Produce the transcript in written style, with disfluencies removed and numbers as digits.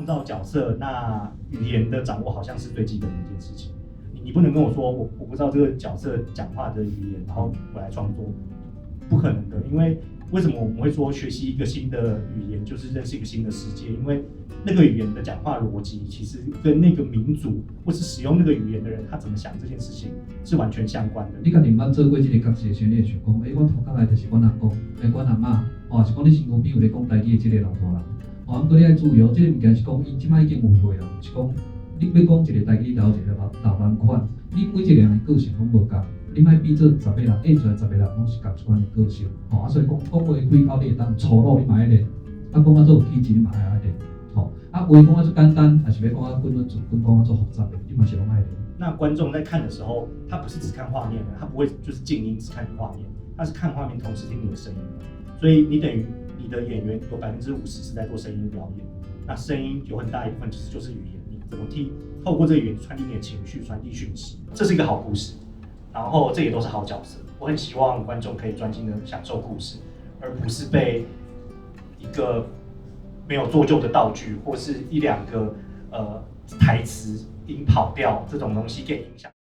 創造角色，那語言的掌握好像是最基本的一件事情。你不能跟我說我不知道這個角色講話的語言，然後我來創作，不可能的。因為為什麼我們會說學習一個新的語言就是認識一個新的世界？因為那個語言的講話邏輯其實跟那個民族或是使用那個語言的人，他怎麼想這件事情是完全相關的。你家己毋捌做過這個角色的時陣，你會想講，欸，阮頭殼內就是阮阿公，欸，阮阿嬤，吼，還是講你身軀邊有咧講台語的這個老大人。吼，毋過你愛注意哦，這個物件是講，伊這擺已經有過啊，是講你欲講一個台語，你頭一個老老款，你每一個人的個性攏無仝，你莫比做十個人，演出來十個人攏是仝一款的個性，吼啊，所以講講話開口你會當粗魯，你嘛愛練，啊，講較做有氣質，你嘛愛愛練，吼，啊，話講較足簡單，還是欲講較滾滾滾講較足複雜的，你嘛是攏愛練。那觀眾在看的時候，他不是只看畫面的，他不會就是靜音只看你畫面，他是看畫面同時聽你的聲音的。所以你等於你的演員有50%是在做聲音表演，那聲音有很大一部分其實就是語言，你怎麼替透過這個語言傳遞你的情緒、傳遞訊息，這是一個好故事，然後這也都是好角色。我很希望觀眾可以專心的享受故事，而不是被一個沒有做舊的道具或是一兩個台詞音跑掉這種東西給影響。